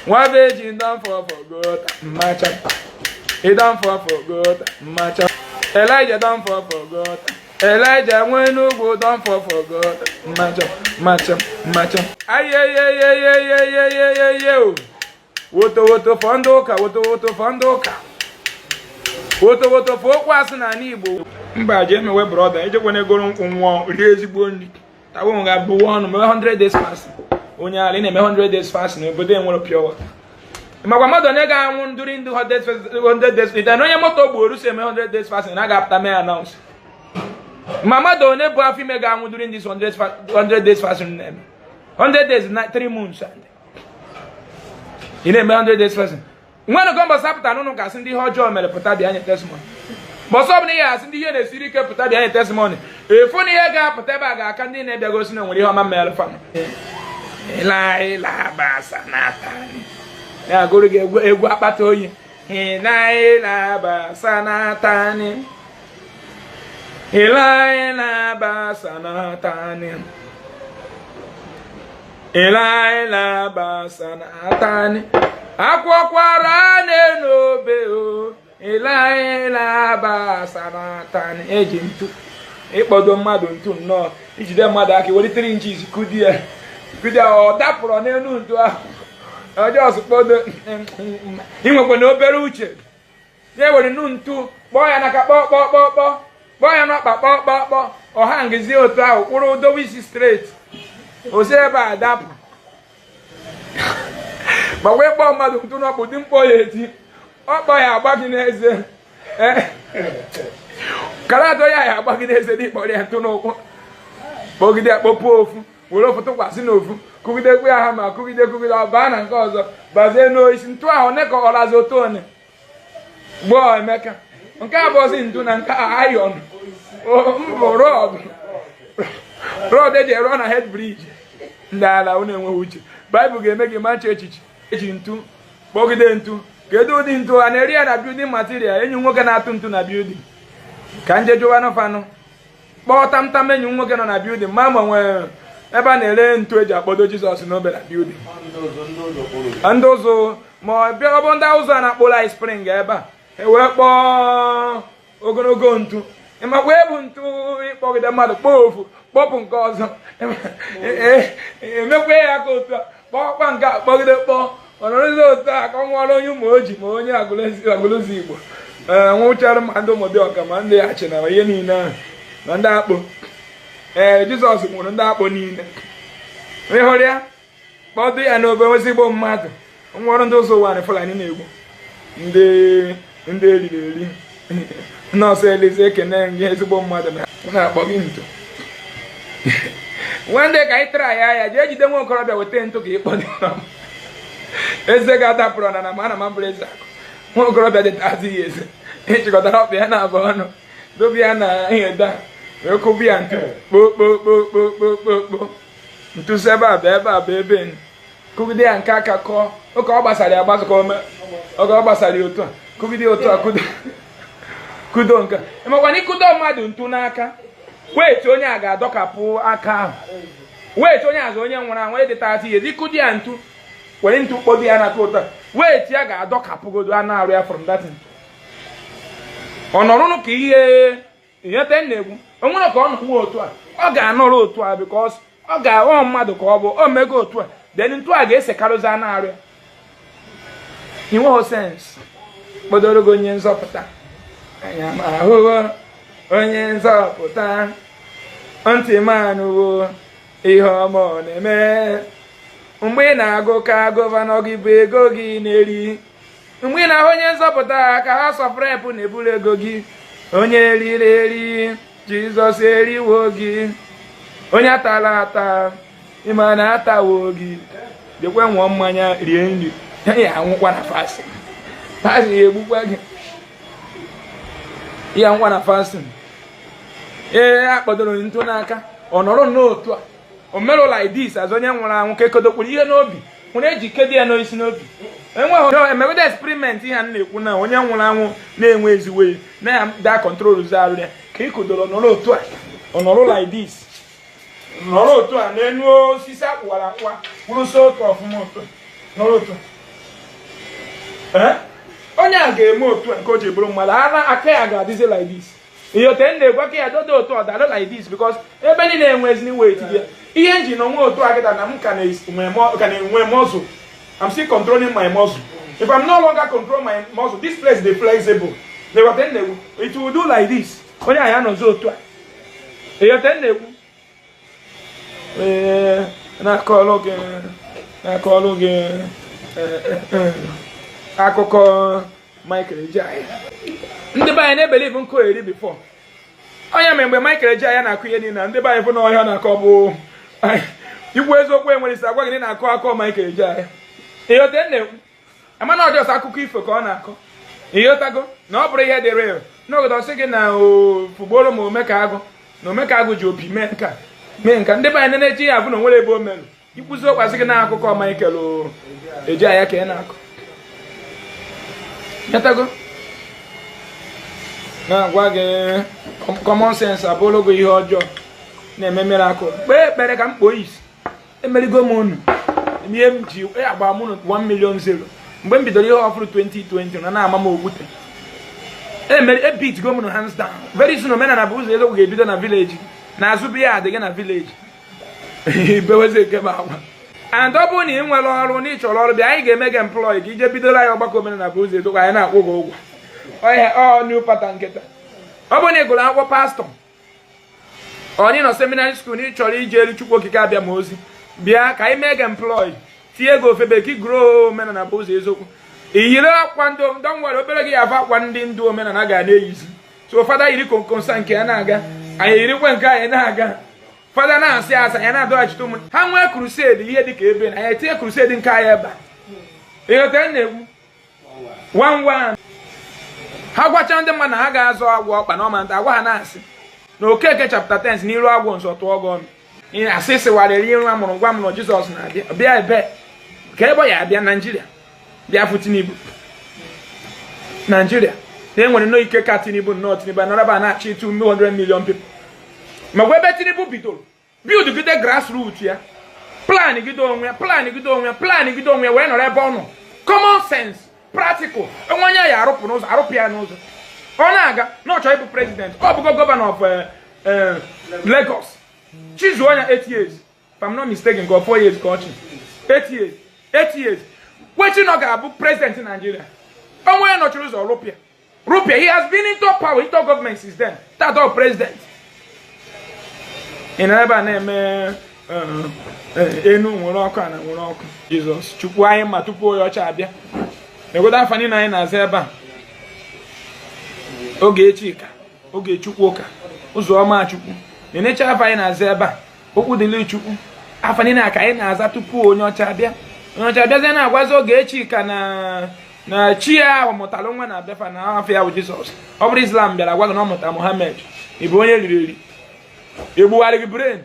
Nwa virgin don fall for gutter, mmacha. He don fall for gutter, mmacha. Elijah don fall for gutter. Elijah nwenugwu don fall for gutter, mmacha, mmacha, mmacha. Ayeyeyeyeyeyeyeye o. Woto woto for ndị ụka, woto woto for ndị ụka. Woto woto for okwu asị n'ala Igbo. Mba, jee mewe brother, ejekwana egoro nkwụ nwụọ rie ezigbo nri. Tawa onwe ga bụwa ọnụ mewe 100 days fasting. Onye ala ị na-eme 100 days fasting n'obodo enwere pure water. Makwa mmadụ onye ga-anwụ during the 100 days na onye moto gbuoru si eme 100 days fasting na ga-apụta mee announce. Ma mmadụ onye bụ afọ ime ga-anwụ during this 100 days fasting na-eme 100 days na 3 months and ị na-eme 100 days fasting. Nwere go mbọsị apụta n'ụnụ ka asị ndị ihe ọjọọ mere pụta bịa nye testimony. Mbọsị ọbụla ihe asị ndị ihe na-esiri ike pụta bịa nye testimony, efu na ihe ga-apụta ebe a ga-aka ndị na-ebịa gosi na nwere ihe ọma mere fam. Ịlaịlabasa natani na-agụrụ gị egwu egwu akpata oyi. Ịlaịlabasa natani, ịlaịlabasa natani, ịlaịlabasa natani, akwọkwara n'obe o, ịlaịlabasa natani. Eji ntu ịkpọdo mmadụ ntu nnọọ, ijide mmadụ aka welitere inches kudi ya, kudi ya, ọ dapụrụ n'elu ntu ahụ. Ọjọọ kpodo inwekwa na obere uche ya were nnu ntu kpọọ ya n'aka, kpọọ kpọọ kpọọ kpọọ kpọọ ya n'ọkpa, kpọọ kpọọ kpọọ, ọha ngizie otu ahụ kwụrụ dowe isi straight, osi ebe a dapụ. Gbakwa ịkpọ mmadụ ntu n'ọkpụ ụdị mkpọ ya eti ọkpọ ya agba gị n'eze karatọ ya ya agba gị n'eze dị. Ịkpọrọ ya ntụ n'ụkwụ, kpọgide ya, kpọpuo ofu, were ofu tụkwasị n'ofu, kụgidekwe ya ha ma kụgide kụgide, ọ baa na nke ọzọ, bazie n'oisi ntụ ahụ one ka ọ lazi otu one gbọọ. Emeka, nke a bụzi ntu na nke a ayọn mbụ rod, rod eji ere na head bridge. Ndị ala unu enweghị uche. Baịbụl ga-eme gị mache echiche. Eji ntu kpọgide ntu. Kedu ụdị ntu a na-eri ya na building material? Enyi nwoke na-atụ ntu na building ka nje jụwanụ fanụ, kpọọ tamtam enyi m nwoke nọ na building, ma ma nwee ebe a na-ere ntu eji akpọdo Jizọs n'obe na building. Ndị ụzụ ma ọ bịa, ọ bụ ndị ụzọ a na-akpụrụ anyị spring ebe a, e wee kpọọ ogologo ntu. Ịmakwa ebu ntu ịkpọgide mmadụ, kpọọ ofu, kpọpụ nke ọzọ, emekwa ya aka otu a, kpọọkwa nke a, kpọgide, kpọọ ọnọrọzi otu a ka ọ nwụọrọ onye ụmụ oji ma onye agụlụzi Igbo ee nwụchara, ma ndị ụmụdịọka ma ndị achịna ma ihe niile ahụ ma ndị akpụ. Ee, Jizọs nwụrụ ndị akpụ niile. Ị hụrụ ya, kpọdụ ya n'obe ezigbo mmadụ nwụọrọ ndị ụzọ ụwa. Fulani na-egbu ndị eriri eri. Nọọsụ Elize, ekene gị, ezigbo mmadụ na-akpọ gị ntu. Nwanne, ka anyị tara ya, ya jee jide nwa okorobịa, weta ntụ ka ịkpọdo eze ga-adapụrụ na ma ana ma mbụrụ eze akụ. Nwa okorobịa dị tazi ya eze ịchịkọtara ọkpa ya na abụọ ọnụ, dobe ya na ihe da, wee kụbu ya ntu, kpoo kpoo kpoo kpoo kpoo kpoo kpoo ntụsi ebe a bụ ebe a bụ ebe kụgide ya nke aka kọọ oke ọ gbasara ya agbasa ka ome oge ọ gbasara ya otu a, kụgide ya otu a, kudo kudo nke ịmakwa na ịkụdo mmadụ ntu n'aka, weight onye a ga-adọkapụ aka ahụ. Weight onye azụ onye nwụrụ anwụ dị 30 years, ịkụdo ya ntu, were ntu kpodo ya n'aka otu a, weight ya ga-adọkapụgodo anụ arụ ya from that ntu. Ọ nọrụnụ ka ihe ihe te na-egwu o nwere ka ọ nọ nwa otu a, ọ ga-anọrọ otu a because ọ ga-aghọ mmadụ ka ọ bụ o mego otu a, then ntu a ga-esekarụzi anụ arụ ya. Inweghị sense. Kpọdoro gị onye nzọpụta anya ma ahụhụ, onye nzọpụta ntị m anụwo ihe ọma ọ na-eme. Mgbe ị na-agụ ka governor gị bụ ego gị na-eri, mgbe ị na-ahụ onye nzọpụta ka House of Rep na-eburu ego gị, onye eriri eri, Jizọs eriwo gị. Onye atala ata, ịma na atawo gị. Dịkwa ṅụọ mmanya, rie nri ya, anwụkwa na fasting. Fasting ya egbukwa gị, ya nkwa na fasting. Ee, a kpọdoro ntụ n'aka, ọ nọrọ n'otu a, o merụ like this as onye nwụrụ anwụ ka ekodokwuru ihe n'obi nwere eji kedo ya n'isi n'obi. Enweghị emegodo experiment ihe a na-ekwu na onye nwụrụ anwụ na-enwe ezigbo na-da control arụ ya ka ị kodoro nọrọ otu a, ọ nọrọ like this, nọrọ otu a n'enu osisi akpụwara akpụwa, kwụrụsị otu ọfụma otu a, nọrọ otu a. Eh? Onye a ga-eme otu a nke o ji bụrụ mmadụ, ara aka ya ga-adịzi like this. Ihe ote m na-egwu, aka ya dodo otu ọ dara like this, because ebe niile enwezini weight dị ya. Ihe m ji nọ nwe otu a kịta na m ka na-enwe muscle. I'm still controlling my muscle. If I'm no longer control my muscle, this place dey flexible. Ịghọta m na-ekwu? It will do like this. Onye a ya nọzi otu a. Ịghọta m na-ekwu? Ee, na-akọrọ gị akụkọ Michael Ejeagha. Ndị be anyị na-ebelieve nkọ eri before. Onye mere mgbe Michael Ejeagha na-akụ ihe niile na ndị be anyị fụ na ọhịa na-akọ bụ ikwu eziokwu, enwere isi agwa gị na ị na-akọ akọ Michael Ejeagha. Ịghọta m na-ekwu? Amana ọjọọ akụkọ ifo ka ọ na-akọ. Ịghọtago na ọ bụrụ ihe dị real n'ogodo ọsị gị na ofugboro ma omeka agụ na omeka agụ ji opi mee nka mee nka. Ndị be anyị na-eji ya abụ na onwere ebe o merụ ikwuzi okwasị gị na akụkọ Michael Ejeagha ka ị na-akọ. Ịghọtago? Na-agwa gị, common sense abụrụ gị ihe ọjọọ na-eme miracle. Kpee ekpere ka m kpoo isi. Emerigo m unu. Ihe m ji agba m unu 1 million zero mgbe m bidoro ihe ọfụrụ 2020 na na-ama m okwute. Emeri ebit go m hands down. Very soon, omenala bụ ụzọ eziokwu ga-ebido na village na azụ biya adịghị na village ibewezi eke m agwa. And ọ bụrụ na ị nwere ọrụ na ị chọrọ ọrụ, bịa, anyị ga-eme gị employ ka ije bidoro anyị ọgbakọ omenala bụ ụzọ eziokwu. Anyị na-akwụ gị ụgwọ ọhịa. Ọ new pattern nkịta. Ọ bụrụ na ị gụrụ akwụkwọ pastọ, onye nọ seminary school, na ị chọrọ ije elu Chukwu Okike abịa ma ozi, bịa ka anyị mee gị employ, tinye ego ofebe ka ị gụrụ omenala bụ ụzọ eziokwu. I yiri akwa ndị ndọ nwere obere gị afọ akwa ndị ndụ omenala ga na-eyizi. So fada yiri konkonsa nke ya na-aga, anyị yirikwe nke anyị na-aga. Fada na-asị asị, anyị na-adọghachite ụmụ ha. Nwee crusade ihe dịka ebe na anyị etinye crusade nke anyị ebe a. Ịghọta m na-ekwu? One one ha gwacha ndị mmadụ na ha ga-azọ agwọ ọkpa na ọma nta agwa ha na-asị na Okeke chapter 10 n'iru agwọ nsọ tụọ gị ọnụ. Ihe asị sịwarịrị iru a mụrụ gwa m na Jizọs na-abịa bịa ebe ka ebe ọ ya abịa Naijiria, bịa fụ Tinubu. Naijiria na enwere nnọọ ike ka Tinubu nnọọ. Tinubu anaraba na-achị 200 million people. Makwa ebe Tinubu bidoro build gide grassroots ya, plan gide onwe ya, plan gide onwe ya, plan gide onwe ya, wee nọrọ ebe ọ nọ. Common sense, practical. Enwe onye ya arụpụ n'ụzọ, arụpụ ya n'ụzọ. Ọ na-aga na ọ chọrọ ịbụ president. Ọ bụgo governor of Lagos chizuo ya 8 years, if I'm not mistaken, ka ọ 4 years ka ọ chi 8 years, 8 years kwechi na ọ ga-abụ president Nigeria. Onwe ya nọchiri ụzọ, rụpịa rụpịa. He has been into power, into government since then. Tata ọ president. Ị nọ ebe a na-eme enu nwere ọkụ, ana nwere ọkụ. Jizọs Chukwu anyị ma tupu onye ọcha abịa negodo afa niile anyị na-aza ebe a. Oge Chika, oge Chukwu, ụka ụzọ ọma Chukwu na-enecha afa anyị na-aza ebe a. Okwu dịrị Chukwu. Afa niile a ka anyị na-aza tupu onye ọcha abịa. Onye ọcha abịazie na-agwazi oge Chika na chi ya ahụ mụtara nwa na abịafa na afọ ya bụ Jizọs. Ọ bụrụ Islam bịara gwa gị na ọ mụtara Muhammad, ị bụ onye riri eri, egbugharị gị brain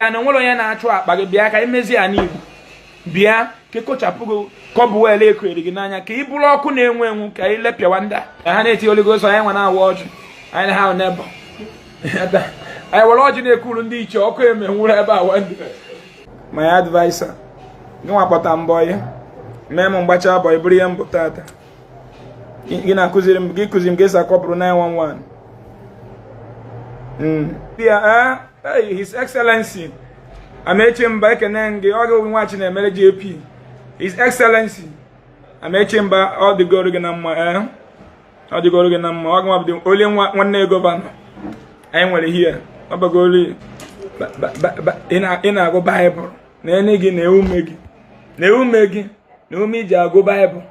ya na onwere onye na-achụ akpa gị. Bịa ka imezi ya n'Igbo, bịa ka ekochapụ gị cobweb ekoeri gị n'anya, ka ị bụrụ ọkụ na-enwu enwu, ka ị lepịawa ndị a ha na-eti Holy Ghost. Anyị nwa na-awa ọjị anyị na ha nebọ anyị were ọjị na-ekuru ndị iche ọkụ eme nwụrụ ebe a. Ndị my adviser gị nwa kpọta mbọ ya mee m mgbacha bọ bụrụ ihe mbụ tata. Gị na-akụziri m, gị kụziri m ka esi akọpụrụ 911. Ya, His Excellency Amechi Mba, ekene gị. Ọ gị nwa Chinemere JP. His Excellency Amechi Mba, ọ dịgoro gị na mma. Ee, ọ dịgoro gị na mma. Ọ gị nwa bụ onye nwanne governor anyị nwere here. Ọ bagoro ị na-agụ Baịbụl na ene gị na ume gị na ume gị na ume iji agụ Baịbụl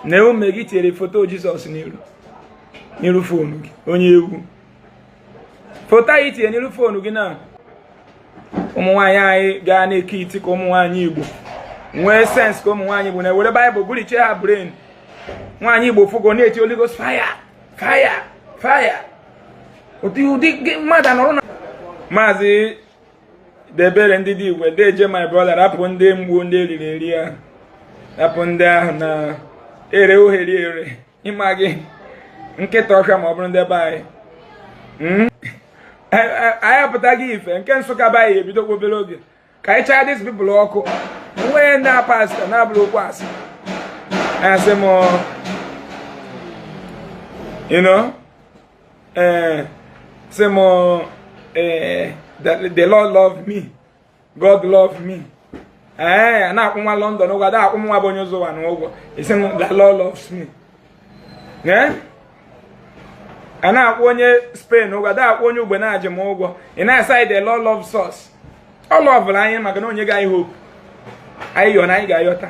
na ume gị tinyere foto Jizọs n'iru n'iru phone gị. Onye egwu foto anyị tinye n'iru phone gị na ụmụ nwaanyị anyị gaa na-eke iti ka ụmụ nwaanyị Igbo nwee sense, ka ụmụ nwaanyị Igbo na-ewere Baịbụl gụrichie ha brain. Nwaanyị Igbo fụgo na-eti Holy Ghost fire, fire, fire. Ụdị ụdị mmadụ anọrọ na Maazị Debere ndị dị igwe deje. My brother, rapụ ndị mgbu, ndị eriri eri ahụ, rapụ ndị ahụ na ere ohere ere ịma gị nkịta ọhịa. Ma ọ bụrụ ndị be anyị, anyị apụtaghị ife nke Nsụka be anyị ebidokwa obere oge ka anyị chaa these people ọkụ. Nwee ndị pastọ na-abụrụ okwu asị. Na-asị m, sị m, the Lord love me, God love me. Ee, a na-akwụ nwa London ụgwọ, ada akwụ nwa bụ onye ụzọ ụwa na ụgwọ. Isi m, "The Lord loves me." Ee, a na-akwụ onye Spain ụgwọ, ada akwụ onye ugbe na-ajị m ụgwọ. Ị na-asa, "The Lord loves us." Ọ loveụrụ anyị maka na onye ga anyị hope anyị yọ na anyị ga-ayọta.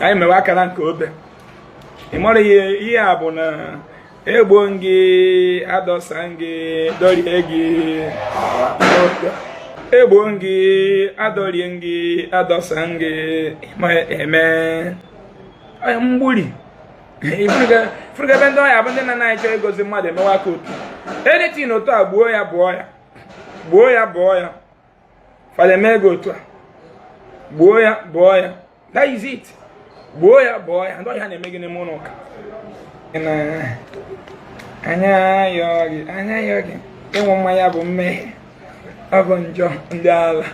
Anyị mewe akara nke obe. Ị mara ihe ihe a bụ na egbo gị, adọsa gị, dọrie gị, egbo gị, adọrie gị, adọsa gị, ma eme mgburi. Ifuru ebe ndị ọya bụ ndị na-anaghị chọọ ịgozi mmadụ emewe aka otu anything otu a, gbuo ya, bụọ ya, gbuo ya, bụọ ya. Fada eme gị otu a, gbuo ya, bụọ ya. That is it. Gbuo ya, bụọ ya. Ndị ọhịa na-eme gị n'ime ụlọ ụka na anya ayọ gị, anya ayọ gị. Ịṅụ mmanya bụ mmehie, ọ bụ njọ. Ndị ala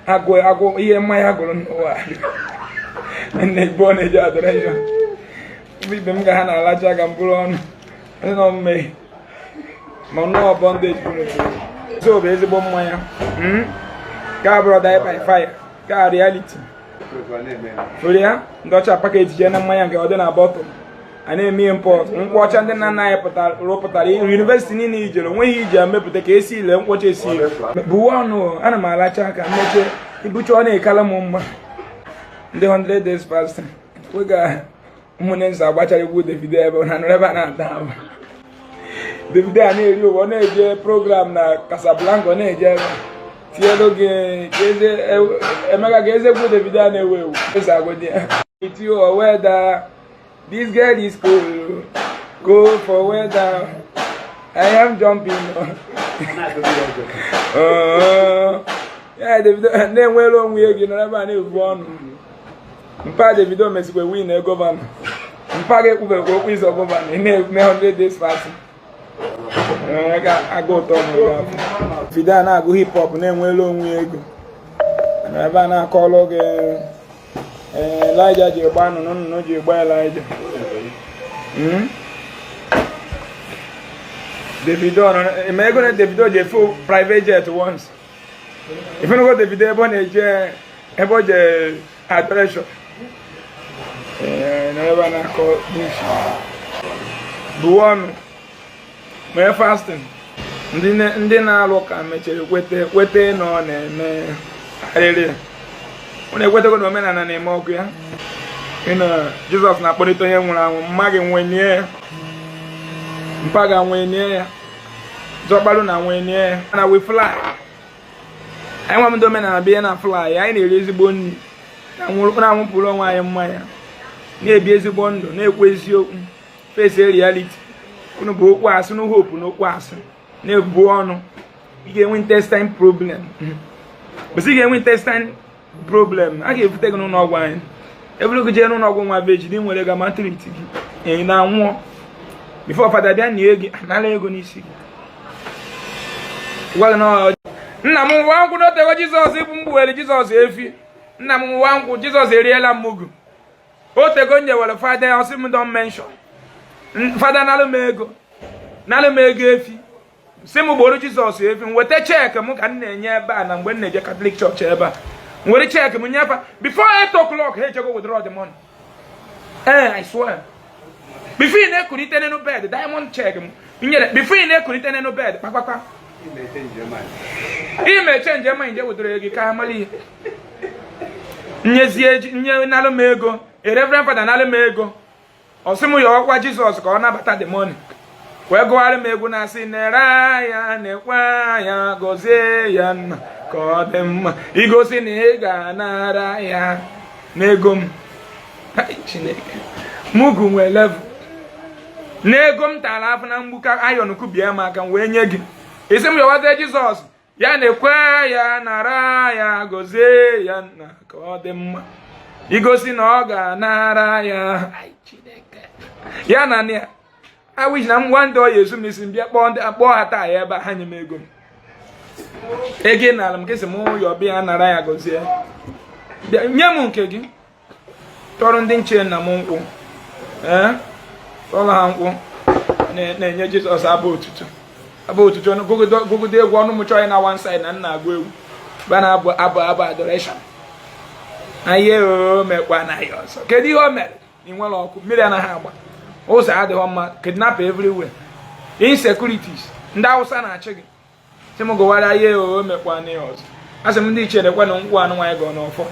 agụ agụ ihe mmanya gụrụ n'ụwa na-ebu, ọ na-eji adoration. Ibe m ga ha na-alacha aka m bụrụ ọnụ ndị nọ mmehie ma nnọọ bondage kwuru. So bụ ezigbo mmanya ka bụrụ die by fire ka reality fụrụ ya. Ndị ọcha package jee na mmanya nke ọ dị na bottle, a na-eme import nkwụ ọcha. Ndị nna nna anyị pụtara rụpụtara university niile ijere, onweghị iji emepụta ka esi ile nkwọcha esi ile buwe ọnụ. Ana m alacha aka mmeche ibucha, ọ na-ekala m mma. Ndị 100 days fasting wega ụmụnne nsọ agbachara egwu Davido ebe na nọrọ ebe a na-ata aba. Davido a na-eri ụwa, ọ na-eje program na Casablanca, ọ na-eje ebe tinyelu gị ka Emeka ka eze egwu Davido a na-ewu ewu eze agwụ ya. With you or weather, this girl is cool, go for weather. I am jumping. Oh, ya Davido na-enwere onwe ya gị nọrọ ebe a na-ebu ọnụ. Mpa Davido mesikwa win governor. Mpa ga-ekwubekwa okwu ịzọ governor. Ị na-eme 100 days fasting aga ụtọ n'ụwa. Davido a na-agụ hip hop na-enwere onwe ya ego nọ ebe a na-akọlụ gị. Ee, Elijah ji gba nnụnụ, nnụnụ ji gba Elijah. Davido nọ eme ego na Davido ji efe private jet once. Ifenugo Davido ebe ọ na-eje, ebe ọ je adoration. Ee, nọ ebe a na-akọ bush buwe ọnụ mee fasting. Ndị na-alụ ụka mechara kwete kwete na ọ na-eme arịrị. Ọ na-ekwetego na omenala na-eme ọkụ ya. Ị na Jizọs na-akpọlite onye nwụrụ anwụ, mma gị nwenye ya, mpa ga nwenye ya, zọkparụ na nwenye ya na we fly. Anyị nwa ndị omenala bịa na fly. Anyị na-eri ezigbo nri, na-anwụpụrụ onwe anyị mmanya, na-ebi ezigbo ndụ, na-ekwu eziokwu, face reality. Unu bụ okwu asị na hope na okwu asị na-ebu ọnụ. Ị ga-enwe intestine problem. Bụsị ị ga-enwe intestine problem, a ga-ebute gị n'ụlọ ọgwụ. Anyị eburu gị jee n'ụlọ ọgwụ nwa veji dị nwere ga matriti gị ị na-anwụọ before fada bịa nie gị, anara ego n'isi gị. Gwa gị na nna m nwa nkwụ n'otego Jizọs ịbụ mgbuwere Jizọs efi. Nna m nwa nkwụ, Jizọs eriela m mugu otego m nyewere fada. Ọsị m don mention fada, nalụ m ego, nalụ m ego efi. Si m gboro Jizọs efi, m weta cheque m ka m na-enye ebe a na mgbe m na-eje Catholic Church ebe a, m were cheque m nyefa before 8 o'clock, ha echego withdraw the money. Ee, I swear, before ị na-ekulite n'elu bed, diamond cheque m nyere, before ị na-ekulite n'elu bed kpakpakpa, ime change mind, je wetara ego ka amala ihe nyezie nye nalụ m ego. A reverend father nalụ m ego, ọ sị m ya ọkwa Jizọs ka ọ nabata the money, wee gụgharị m egwu na-asị nere ya, na-ekwe ya, gọzie ya nna ka ọ dị mma, igosi na ị ga-anara ya n'ego m. Hai, Chineke, mugu nwee level n'ego m tara afọ na mgbuka ayọn kubie m aka m wee nye gị. Isi m yọwazie Jizọs ya na-ekwe ya, nara ya, gọzie ya nna ka ọ dị mma, igosi na ọ ga-anara ya. Ai, Chineke, ya na ya. I wish na m one day ọ ya ezu m n'isi m bịa kpọọ ndị akpọọ ha taa ya ebe a, ha nye m ego m, ego ị nara m, kesi m yọ bịa nara ya, gọzie, bịa nye m nke gị. Tọrọ ndị nche nna m nkwụ, ee, tọrọ ha nkwụ, na-enye Jizọs abụ otuto, abụ otuto. Gụgide egwu ọnụ m chọọ na one side na nna agụ egwu ba na-abụ abụ abụ adoration na ihe o mekwa na ya ọzọ. Kedu ihe o mere? Ị nwere ọkụ, mmiri anaghị agba, ụzọ adịghị mma, kidnap everywhere, insecurities, ndị Awụsa na-achị gị. Sị m gụwara ihe o mekwa na ya ọzọ. Asị m ndị ichie, nekwe na nkwụ anụ nwaanyị gọọ n'ọfọ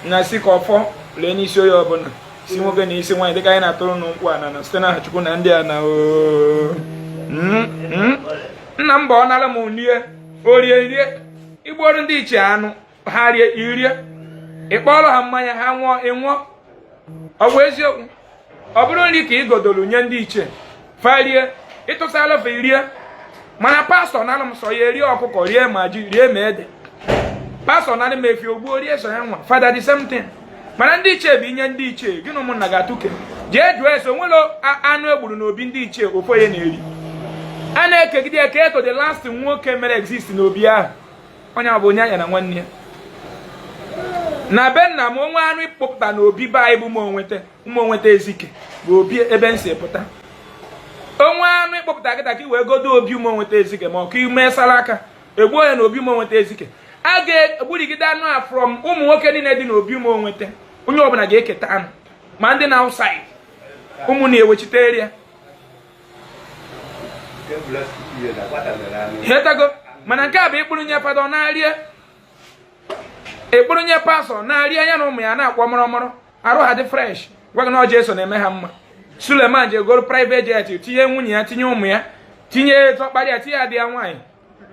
na si ka ọfọ lee n'isi onye ọbụla, si nwoke na isi nwaanyị, dịka anyị na-atụrụ nkwụ a na site n'aha Chukwu na ndị a na nna m bụ ọ nara m lie orie rie. Igbuoro ndị ichie anụ, ha rie, irie. Ịkpọrọ ha mmanya, ha ṅụọ, ịṅụọ. Ọ bụ eziokwu, ọ bụrụ nri ka ị godoro nye ndị ichie fa rie, ịtụsala fa, rie. Mana pastọ nara m sọ ya erie ọkụkọ, rie ma ji, rie ma ede. Pastọ nara m efi, ogbuo, rie so ya nwa. Fada, the same thing. Mana ndị ichie bụ inye ndị ichie gị na ụmụnna ga-atụke. Jee jụọ ese onwere anụ egburu n'obi ndị ichie ofu onye na-eri. A na-ekegide eke to the last nwoke mere exist n'obi ahụ. Onye ọ bụ onye anya na nwanne ya na be nna m, onwe anụ ịkpọpụta n'obi be anyị bụ ụmụ onweta Ezike bụ obi ebe m si pụta. Onwe anụ ịkpọpụta kịta ka i wee godo obi ụmụ onweta Ezike, ma ọ ka ime sara aka egbuo ya n'obi ụmụ onweta Ezike, a ga-egburigide anụ a from ụmụ nwoke niile dị n'obi ụmụ onweta. Onye ọbụla ga-eketa anụ, ma ndị na outside ụmụ na-ewechitere ya. Hetago. Mana nke a bụ ịkpụrụ nye fada, ọ na-arie, ịkpụrụ nye pastọ, na-arie ya na ụmụ ya na-akpọ mọrọmọrọ, arụ ha dị fresh. Gwa gị na ọjọọ eso na-eme ha mma. Suleman ji egoro private jet, tinye nwunye ya, tinye ụmụ ya, tinye tọkpara ya, tinye adị ya nwaanyị,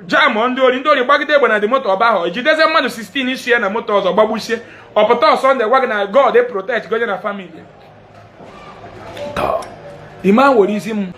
jamụ ndị ori. Ndị ori gbagide egbe na dị moto ọba ahụ, jideze mmadụ 16 isi ya na moto ọzọ gbagbusie. Ọpụta Sunday, gwa gị na God protect goje na family. Ime were isi m.